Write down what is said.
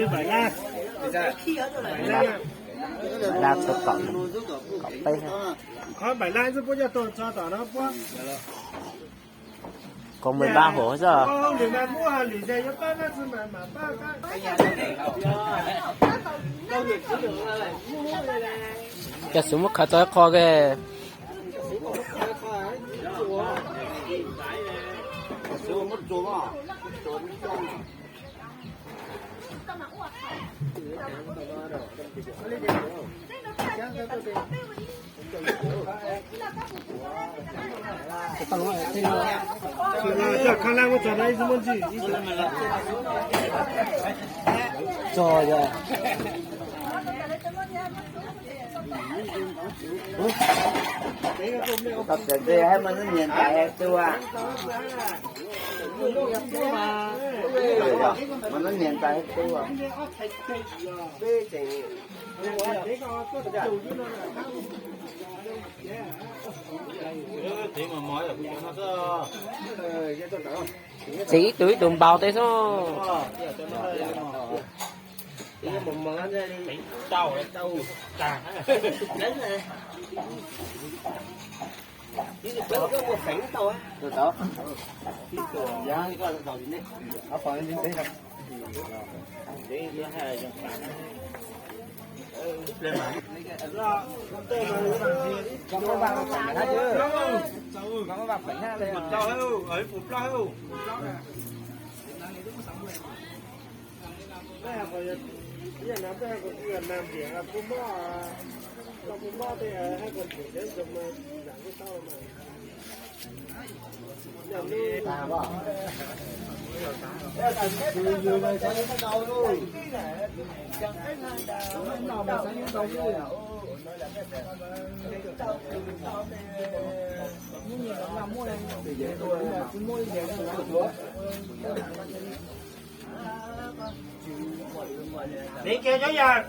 Npaj laj, npaj laj txog kaum, kaum peb. Qhov npaj laj xwb puab coj tuaj txog tom no puab. Kaum mười ba hộp xwb. Cov xub muab khaws txog ib qho ke. Tab sis hais mas nws nyiam ntais hais tus as. Mas nws nyiam ntais hais tus as. Txiv ib tug ib tug npaus tej xwb. Dev kiag cov yawg.